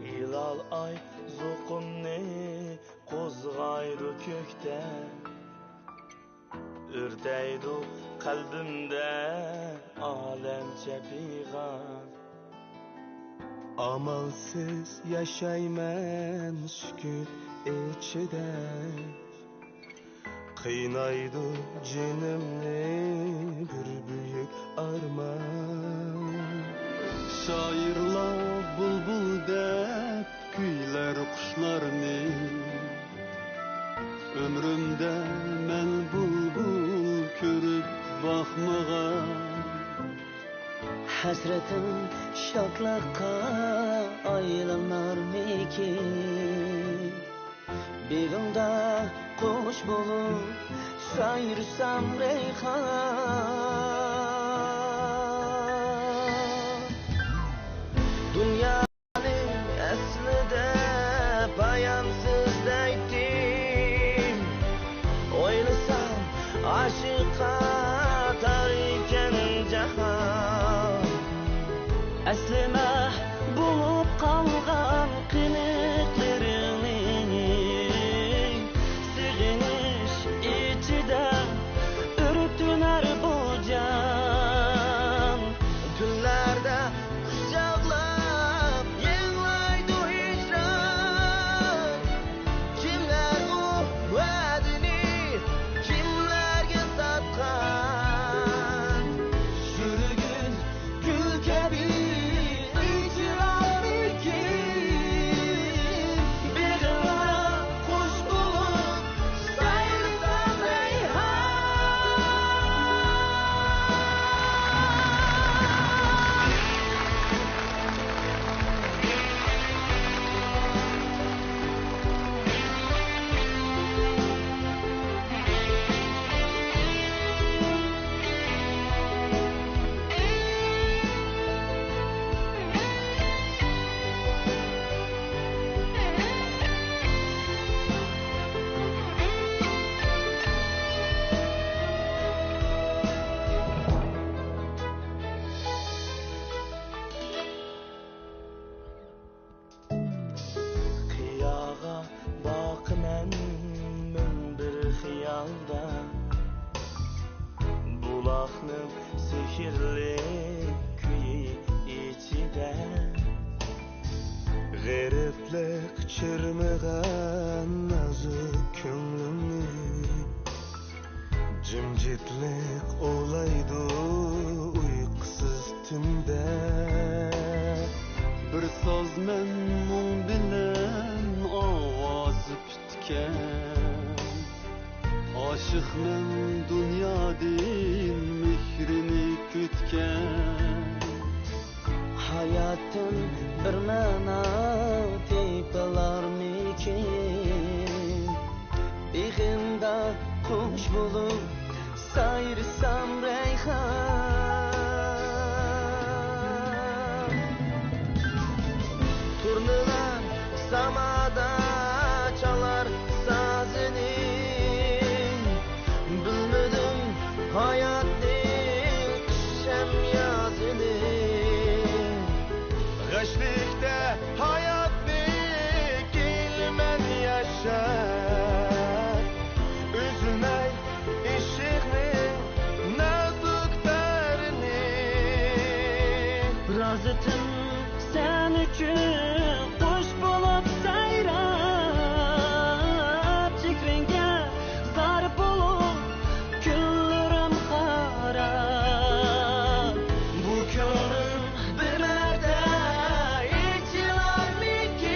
ھىلال ئاي زوقۇمنى قوزغايدۇ كۆكتە، ئۆرتەيدۇ قەلبىمدە ئالەمچە پىغان. ئامالسىز ياشايمەن سۈكۈت ئىچىدە، قىينايدۇ جېنىمنى بىر بۈيۈك ئارمان. شائىرلار بۇلبۇل دەپ كۈيلەر قۇشلارنى، ئۆمرۈمدە مەن بۇلبۇل كۆرۈپ باقمىغان. ھەسرىتىڭ شادلىققا ئايلىنارمىكىن؟ بېغىڭدا قۇش بولۇپ سايرىسام رەيھان. دۇنيانى ئەسلىدە پايانسىز دەيتتىم. ئويلىسام، ئاشىققا تار ئىكەن جاھان. ئەسلىمە بولۇپ قالغان قىلىقلىرىڭنى، سېغىنىش ئىچىدە ئۆرتىنەر بۇ جان. تۈنلەردە قۇچاقلاپ يىغلايدۇ ھىجران. كىملەر ئۇ ۋەدىنى كىملەرگە ساتقان؟ يۈرىكىم گۈل كەبى ئېچىلارمىكىن؟ بېغىڭدا قۇش بولۇپ سايرىسام رەيھان. قىياغا باقىمەن مىڭ بىر خىيالدا، بۇلاقنىڭ سېھىرلىك كۈيى ئىچىدە. غېرىبلىق چىرمىغان نازۇك كۆڭلۈمنى، جىمجىتلىق ئوۋلايدۇ ئۇيقۇسىز تۈندە. بىر ساز مەن مۇڭ بىلەن ئاۋازى پۈتكەن، ئاشىقنىڭ دۇنيادىن مېھرىنى كۈتكەن. ھاياتتىن بىر مەنا تېپىلارمىكىن؟ بېغىڭدا قۇش بولۇپ سايرىسام رەيھان. تۇرنىلار سامادا چالار سازىنى، بىلمىدىم ھاياتنىڭ قىش ھەم يازىنى. غەشلىكتە ھاياتنى كېلىمەن ياشاپ، ئۈزۈلمەي ئىشقنىڭ نازۇك تارىنى. رازىتىم سەن ئۈچۈن قۇش بولۇپ سايراپ، جىگرىڭگە زار بولۇپ كۈنلىرىم خاراب. بۇ كۆڭلۈم بىر مەردە ئېچىلارمىكىن؟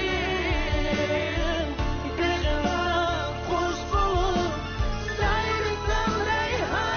بېغىڭدا قۇش بولۇپ سايرىسام رەيھان.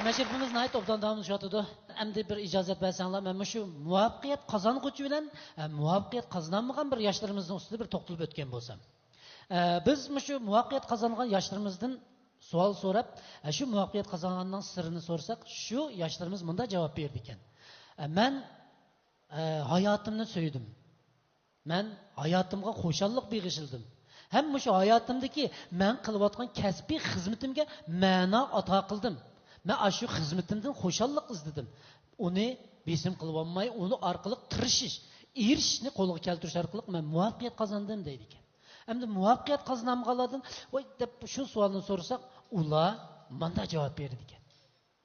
مەشرىپىمىز ناھايىتى ئوبدان داۋاملىشىۋاتىدۇ. ئەمدى بىر ئىجازەت بەرسەڭلار، مەن مۇشۇ مۇۋەپپەقىيەت قازانغۇچى بىلەن، ئە، مۇۋەپپەقىيەت قازىنالمىغان بىر ياشلىرىمىزنىڭ ئۈستىدە بىر توختىلىپ ئۆتكەن بولسام. ئە، بىز مۇشۇ مۇۋەپپەقىيەت قازانغان ياشلىرىمىزدىن سوئال سوراپ، ئە، شۇ مۇۋەپپەقىيەت قازانغاننىڭ سىرىنى سورىساق، شۇ ياشلىرىمىز مۇنداق جاۋاب بېرىدىكەن. ئە، مەن، ئە، ھاياتىمنى سۆيدۈم. مەن ھاياتىمغا خۇشاللىق بېغىشلىدىم. ھەم مۇشۇ ھاياتىمدىكى مەن قىلىۋاتقان كەسپىي خىزمىتىمگە مەنا ئاتا قىلدىم. مەن ئاشۇ خىزمىتىمدىن خۇشاللىق ئىزدىدىم. ئۇنى بېسىم قىلىۋالماي، ئۇنى ئارقىلىق تىرىشىش، ئېرىشىشنى قولغا كەلتۈرۈش ئارقىلىق مەن مۇۋەپپەقىيەت قازاندىم، دەيدىكەن. ئەمدى مۇۋەپپەقىيەت قازىنالمىغانلاردىن، ۋاي، دەپ شۇ سوئالنى سورىساق، ئۇلار مانداق جاۋاب بېرىدىكەن.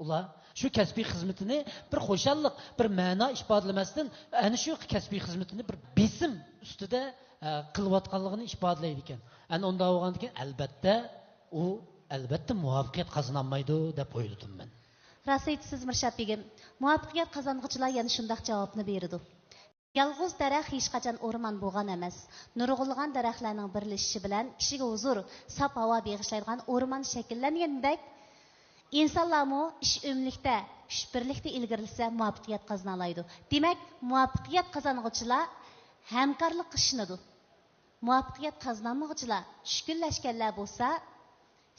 ئۇلار شۇ كەسپىي خىزمىتىنى بىر خۇشاللىق، بىر مەنا ئىپادىلىمەستىن، ئەنە شۇ كەسپىي خىزمىتىنى بىر بېسىم ئۈستىدە، ئە، قىلىۋاتقانلىقىنى ئىپادىلەيدىكەن. ئەنە ئۇنداق بولغاندىكىن، ئەلبەتتە، ئۇ، ئەلبەتتە، مۇۋەپپەقىيەت قازىنالمايدۇ، دەپ ئويلىدىم مەن. راست ئېيتىسىز، مىرشات بېگىم. مۇۋەپپەقىيەت قازانغۇچىلار يەنە شۇنداق جاۋابنى بېرىدۇ. يالغۇز دەرەخ ھېچقاچان ئورمان بولغان ئەمەس. نۇرغۇنلىغان دەرەخلەرنىڭ بىرلىشىشى بىلەن كىشىگە ھۇزۇر، ساپ ھاۋا بېغىشلايدىغان ئورمان شەكىللەنگەندەك، ئىنسانلارمۇ ئىش ئۆملۈكتە، كۈچ بىرلىكتە ئىلگىرىلىسە، مۇۋەپپەقىيەت قازىنالايدۇ. دېمەك، مۇۋەپپەقىيەت قازانغۇچىلار ھەمكارلىققا ئىشىنىدۇ. مۇۋەپپەقىيەت قازىنالمىغۇچىلار چۈشكۈنلەشكەنلەر بولسا،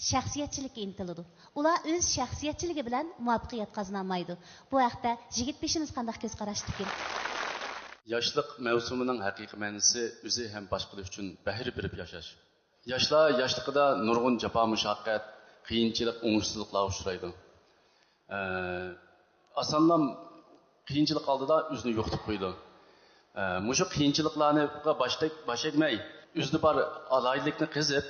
شەخسىيەتچىلىككە ئىنتىلىدۇ. ئۇلار ئۆز شەخسىيەتچىلىكى بىلەن مۇۋەپپەقىيەت قازىنالمايدۇ. بۇ ھەقتە يىگىت بېشىمىز قانداق كۆز قاراشتىكىن؟ ياشلىق مەۋسۇمىنىڭ ھەقىقىي مەنىسى ئۆزى ھەم باشقىلار ئۈچۈن بەھرە بېرىپ ياشاش. ياشلار ياشلىقىدا نۇرغۇن جاپا-مۇشەققەت، قىيىنچىلىق، ئوڭۇشسىزلىقلارغا ئۇچرايدۇ. ئە، ئاسانلا قىيىنچىلىق ئالدىدا ئۆزىنى يوقىتىپ قويىدۇ. ئە، مۇشۇ قىيىنچىلىقلارنى باش تەگ-، باش ئەگمەي، ئۆزىدە بار ئالاھىدىلىكنى قېزىپ،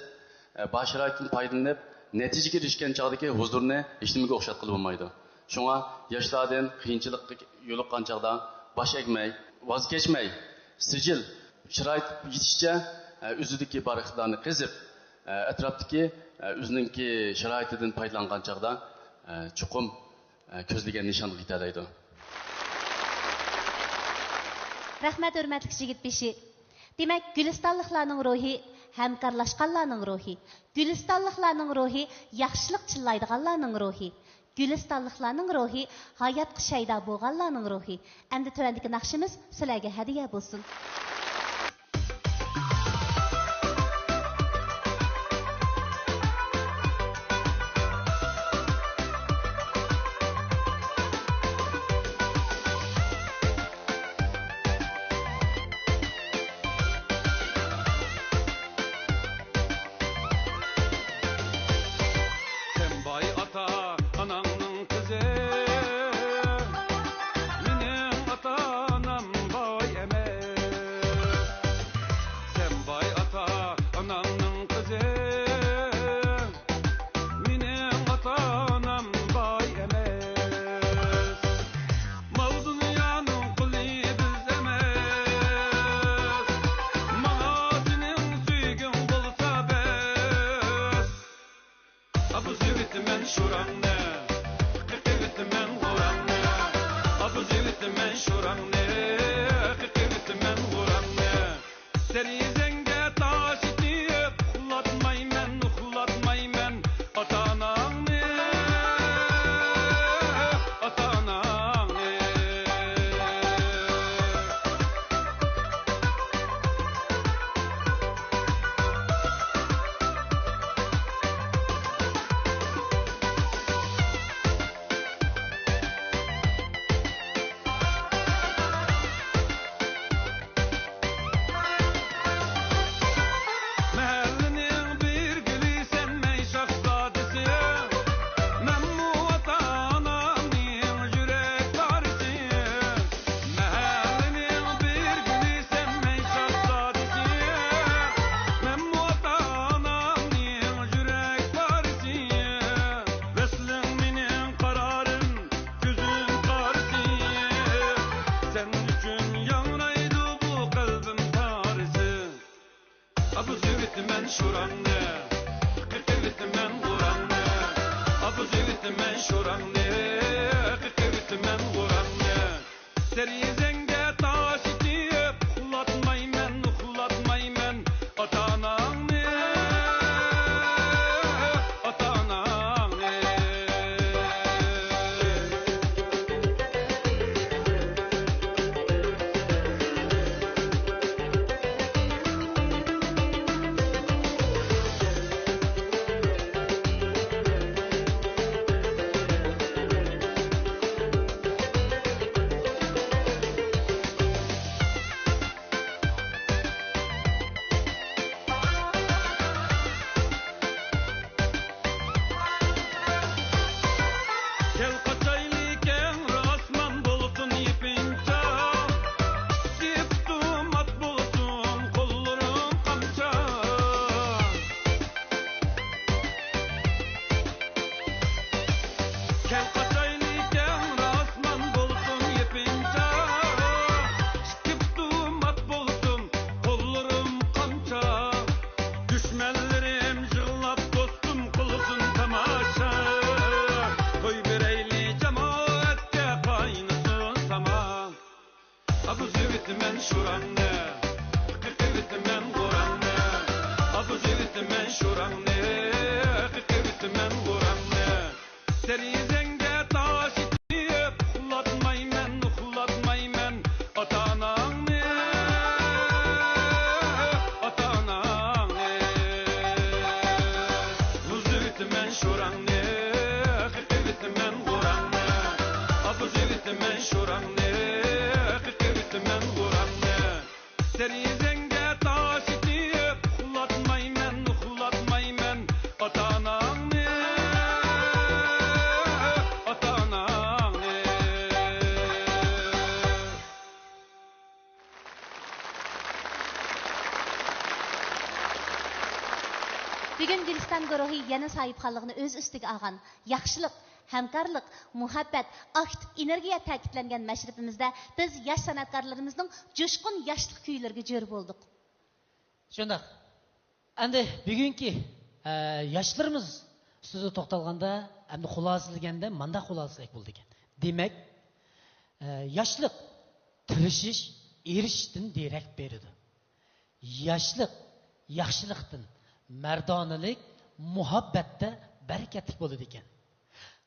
ئە، بار شارائىتتىن پايدىلىنىپ، نەتىجىگە ئېرىشكەن چاغدىكى ھۇزۇرنى ھېچنېمىگە ئوخشاتقىلى بولمايدۇ. شۇڭا ياشلاردىن قىيىنچىلىققا يولۇققان چاغدا باش ئەگمەي، ۋاز كەچمەي، سىجىل شارائىت يېتىشىچە، ئە، ئۆزىدىكى بار ئىقتىدارنى قېزىپ، ئە، ئەتراپتىكى، ئە، ئۆزىنىڭكى شارائىتىدىن پايدىلانغان چاغدا، ئە، چوقۇم، ئە، كۆزلىگەن نىشانغا يېتەلەيدۇ. رەھمەت، ھۆرمەتلىك يىگىت بېشى. دېمەك، گۈلىستانلىقلارنىڭ روھى ھەمكارلاشقانلارنىڭ روھى. گۈلىستانلىقلارنىڭ روھى ياخشىلىق چىللايدىغانلارنىڭ روھى. گۈلىستانلىقلارنىڭ روھى ھاياتقا شەيدا بولغانلارنىڭ روھى. ئەمدى تۆۋەندىكى ناخشىمىز سىلەرگە ھەدىيە بولسۇن. سەن باي ئاتا ئاناڭنىڭ قىزى، مېنىڭ ئاتا ئانام باي ئەمەس. سەن باي ئاتا ئاناڭنىڭ قىزى، مېنىڭ ئاتا ئانام باي ئەمەس. مال دۇنيانىڭ قۇلى بىز ئەمەس، ماڭا سېنىڭ سۆيگۈڭ بولسا بەس. ئابزىۋېتىمەن شوراڭنى، قېقىۋېتىمەن غوراڭنى، ئابزىۋېتىمەن شوراڭنى، قېقىۋېتىمەن غوراڭنى. دېرىزەڭگە تاش ئېتىپ، ئۇخلاتمايمەن، ئۇخلاتمايمەن ئاتا-ئاناڭنى، ئاتا-ئاناڭنى. مەھەللىنىڭ بىر گۈلى سەن، مەن شاھزادىسى، مەنمۇ ئاتا-ئانامنىڭ يۈرەك پارىسى. مەھەللىنىڭ بىر گۈلى سەن، مەن شاھزادىسى، مەنمۇ ئاتا-ئانامنىڭ يۈرەك پارىسى. ۋەسلىڭ مېنىڭ قارارىم، كۆزۈم قارىسى، سەن ئۈچۈن ياڭرايدۇ بۇ قەلبىم تارىسى. ئابزىۋېتىمەن شوراڭنى، قېقىۋېتىمەن غوراڭنى، ئابزىۋېتىمەن شوراڭنى، قېقىۋېتىمەن غوراڭنى. دېرىزەڭگە تاش ئېتىپ، ئۇخلاتمايمەن، ئۇخلاتمايمەن ئاتا-ئاناڭنى، ئاتا-ئاناڭنى. مەن شوراڭنى، قېقىۋېتىمەن غوراڭنى. ئاپىزىۋېتىمەن شوراڭنى، قېقىۋېتىمەن غوراڭنى. دېرىزەڭگە تاش ئېتىپ، ئۇخلاتمايمەن، ئۇخلاتمايمەن ئاتا-ئاناڭنى، ئاتا-ئاناڭنى. ئۇزىۋېتىمەن شوراڭنى، قېقىۋېتىمەن غوراڭنى. ئاپىزىۋېتىمەن شوراڭنى، قېقىۋېتىمەن غوراڭنى. دېرىزەڭگە تاش ئېتىپ، ئۇخلاتمايمەن، ئۇخلاتمايمەن ئاتا-ئاناڭنى، ئاتا-ئاناڭنى. بۈگۈن گۈلىستان گۇرۇھى يەنە ساھىبخانلىقنى ئۆز ئۈستىگە ئالغان ياخشىلىق، ھەمكارلىق، مۇھەببەت، ئاكتىپ ئېنېرگىيە تەكىتلەنگەن مەشرىپىمىزدە بىز ياش سەنئەتكارلىرىمىزنىڭ جۇشقۇن ياشلىق كۈيلىرىگە جۆر بولدۇق. شۇنداق. ئەمدى بۈگۈنكى، ئە، ياشلىرىمىز ئۈستىدە توختالغاندا، ئەمدى خۇلاسىلىگەندە مانداق خۇلاسىلەك بولىدىكەن. دېمەك، ئە، ياشلىق تىرىشىش، ئېرىشىشتىن دېرەك بېرىدۇ. ياشلىق ياخشىلىقتىن، مەردانىلىك، مۇھەببەتتە بەرىكەتلىك بولىدىكەن.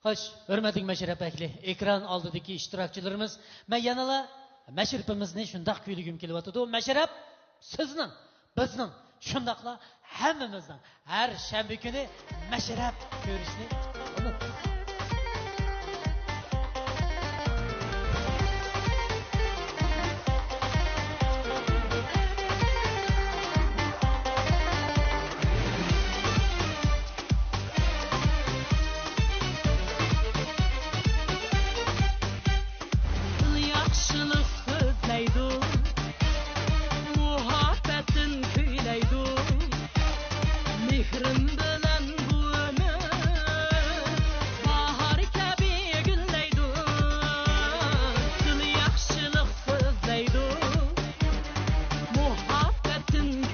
خوش، ھۆرمەتلىك مەشرەپ ئەھلى، ئېكران ئالدىدىكى ئىشتىراكچىلىرىمىز، مەن يەنىلا مەشرىپىمىزنى شۇنداق كۈيلىگۈم كېلىۋاتىدۇ. مەشرەپ سىزنىڭ، بىزنىڭ، شۇنداقلا ھەممىمىزنىڭ ھەر شەنبە كۈنى مەشرەپ كۆرۈشنى ئۇنتۇماڭ.